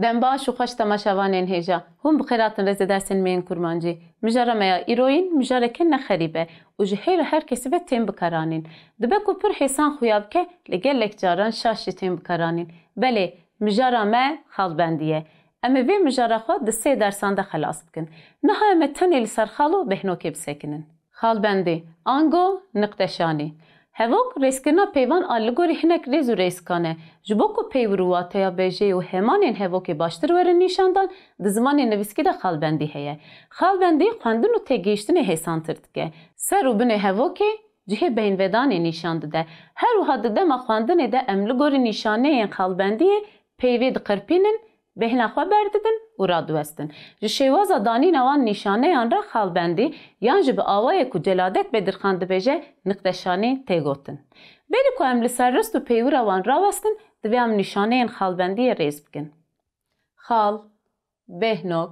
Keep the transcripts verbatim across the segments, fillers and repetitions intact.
Dem baş û xweş temaşevanên hêja. Hûn bi xêr hatin rêzê dersên me yên kurmancî. Mijara me ya îroyîn mijareke ne xerîb e û ji hêla her kesî ve tên bikaranîn. Dibe ku pir hêsan xuya bike, lê gelek caran şaş jî tên bikaranîn. Belê, mijara me xalbendî ye. Em ê vê mijara xwe di sê dersan de xelas bikin. Niha em ê tenê li ser xal û behnokê bisekinin. Xalbendî, ango niqteşanî. Hevok rêzkirina peyvan a li gorî hinek rêz û rêzikan e. Ji bo ku peywir û wateya bêjeyê û hemanên hevokê baştir werin nîşandan, di zimanê nivîskî de xalbendî heye. Xalbendî xwendin û têgihiştinê hêsantir dike. Ser û binê hevokê cihê beynvedanê nîşan dide. Her wiha di dema xwendinê de em li gorî nîşaneyên xalbendiyê peyvê diqirpînin, bêhna xwe berdidin û radiwestin. Ji şêwaza danîna wan nîşaneyan re xalbendî yan jî bi awayê ku Celadet Bedirxan dibêje niqteşanî tê gotin. Berî ku em li ser rist û peywira wan rawestin, divê em nîşaneyên xalbendiyê rêz bikin. Xal, bêhnok,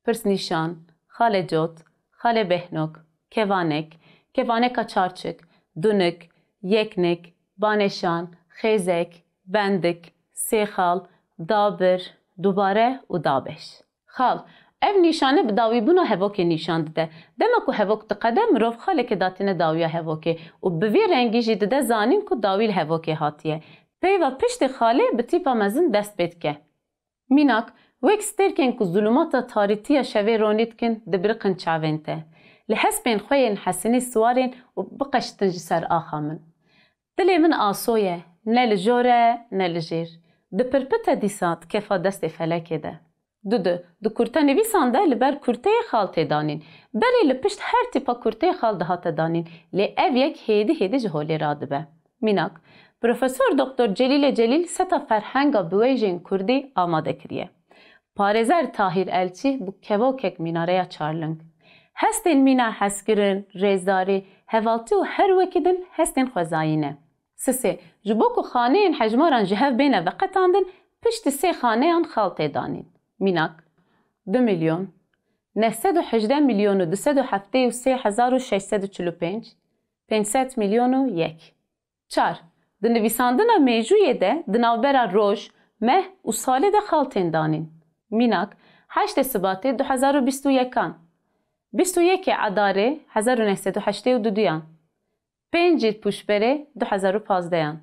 pirsnîşan, xalê cot, xalê bêhnok, kevanek, kevaneka çarçik, dunik, yeknik, banêşan, xêzek, bendik, sêxal, dabir, dubare û dabeş. Xal, ev nîşane bi dawîbûna hevokê nîşan dide. Dema ku hevok diqede, mirov xalekê datîne dawiya hevokê û bi vî rengî jî dide zanîn ku dawî li hevokê hatiye. Peyva piştî xalê bi tîpa mezin dest pê dike. Mînak, wek stêrkên ku zulûmata tarîtiya şevê ronî dikin, dibiriqin çavên te. Li hespên xwe yên hesinî siwarên û biqeşitin ji ser axa min. Dilê min aso ye, ne li jor e, ne li jêr. Dipirpite dîsa di kefa destê felekê de. Dudu, di kurtenivîsan de li ber kurteyê xal tê danîn. Berê li pişt her tîpa kurteyê xal dihate danîn, lê ev yek hêdî hêdî ji holê radibe. Mînak, Profesor Doktor Celîlê Celîl seta ferhenga biwêjên kurdî amade kiriye. Parêzer Tahîr Elçî bû kevokek mînareya çarling. Hestên mîna hezkirin, rêzdarî, hevaltî û her wekî din hestên xwezayî ne. Sisê, ji bo ku xaneyên hejmaran ji hev bêne veqetandin, piştî sê xaneyan xal tê danîn. Mînak, du milyon, neh sed û hejdeh milyon û du sed û heftê û sê hezar û şeş sed û çil û pênc, pênc sed milyon û yek. Çar. Di nivîsandina mêjûyê de di navbera roj, meh û salê de xal tên danîn. Mînak, heştê Sibatê du hezar û bîst û yekan, bîst û yekê Edarê hezar û neh sed û heştê û duduyan, pêncî Pûşberê du hezar û pazdeyan.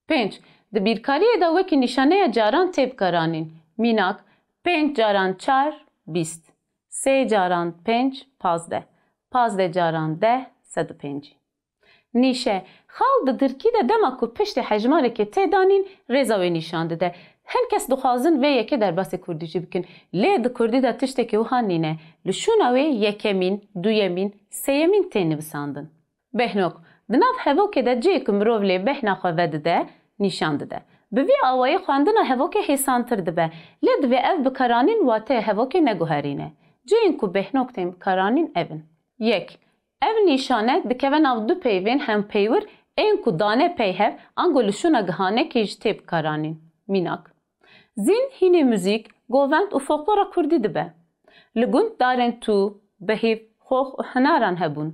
Pênc. Di bîrkariyê de wekî nîşaneya caran tê bikaranîn. Mînak, pênc caran çar, bîst. Sê caran pênc, pazdeh. Pazdeh caran deh, sed û pêncî. Nîşe, xal di tirkî de dema ku piştî hejmarekê tê danîn, rêza wê nîşan dide. Hin kes dixwazin vê yekê derbasî kurdî jî bikin. Lê di kurdî de tiştekî wiha nîne. Li şûna wê yekemîn, duyemîn, sêyemîn tê nivisandin. Behnok, di nav hevokê de cihê ku mirov lê behna xwe vedide, nîşan dide. Bi vî awayî xwendina hevokê hêsantir dibe. Lê divê ev bikaranîn wateya hevokê neguherîne. Cihên ku behnok tên bikaranîn ev in. Yek. Ev nîşane dikeve nav du peyvên hempeywir ên ku dane pey hev, ango li şûna gihanekê jî tê bikaranîn. Mînak, zîn hînê muzîk, govend û folklora kurdî dibe. Li gund darên tû, behîv, xox û hinaran hebûn.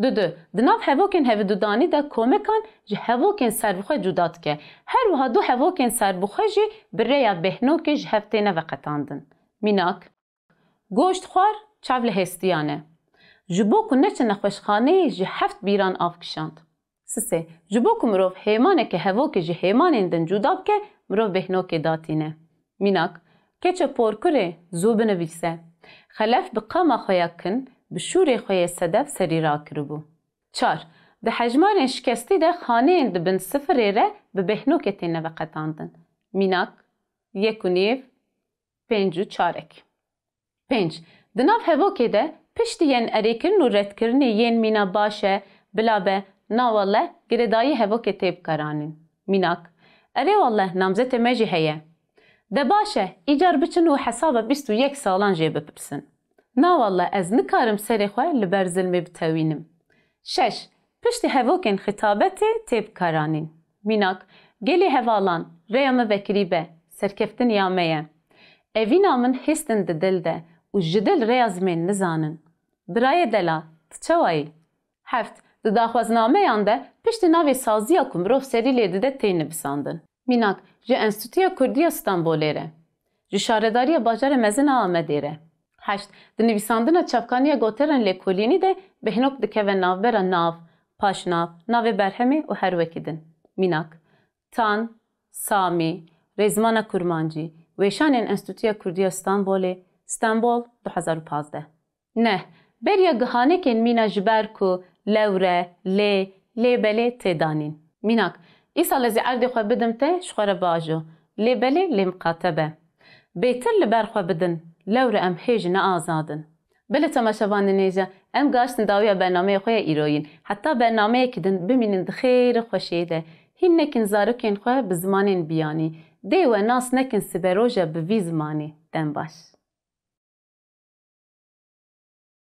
Dudu, di nav hevokên hevidudanî de komekan ji hevokên serbixwe cuda dike. Her wiha du hevokên serbixwe jî bi rêya behnokê ji hev têne veqetandin. Mînak, Goşt xwar çav li hêstiyan e. Ji bo ku neçe nexweşxaneyê ji heft bîran av kişand. Sisê, ji bo ku mirov hêmaneke hevokê ji hêmanên din cuda bike, mirov bêhnokê datîne. Mînak, keçe porkurê, zû binivîse. Xelef bi qama xwe ya kin, bi şûrê xwe yê sedef serî rakiribû. Çar. Di hejmarên şikestî de xaneyên di bin sifirê re bi bêhnokê têne veqetandin. Mînak, yek û nîv, pênc û çarek. Pênc. Di nav hevokê de piştî yên erêkirin û redkirinê yên mîna baş e, bila be, na welleh, girêdayî hevokê tê bikaranîn. Mînak, erê welleh, namzetê me jî heye. De baş e, îcar biçin û hesaba bîst û yek salan jê bipirsin. Na welleh, ez nikarim serê xwe li ber zilmê bitewînim. Şeş. Piştî hevokên xitabetê tê bikaranîn. Mînak, gelê hevalan, rêya me vekirî be, serkeftin ya me ye. Evîna min hêstin di dil de û ji dil rêya zimên nizanin. Birayê delal, tu çawa yî? Heft. Di daxwaznameyan de piştî navê saziya ku mirov serî lê dide tê nivisandin. Mînak, ji Enstîtuya Kurdî ya Stenbolê re. Ji şaredariya bajarê mezin a Amedê re. Heşt. Di nivîsandina çavkaniya goteran lêkolînî de behnok dikeve navbera nav, paşnav, navê berhemê û her wekî din. Mînak, Tan, Samî, Rêzimana Kurmancî, Wêşanên Enstîtuya Kurdî ya Stenbolê, Stenbol, du hezar û pazdeh. Neh. Beriya gihanekên mîna ji ber ku lewre, lê, lê belê tê danîn. Mînak, îsal ez ê erdê xwe bidim te, ji xwe re bajo. Lê belê lê miqate be. Bêtir li ber xwe bidin, lewre em hêj ne azad in. Belê temaşevanên hêja, em gihiştin dawiya bernameyê xwe ya îroyîn. Heta bernameyekî din bimînin di xêr û xweşiyê de. Hîn nekin zarokên xwe bi zimanên biyanî. Dê we nas nekin siberoja bi vî zimanî. Dem baş.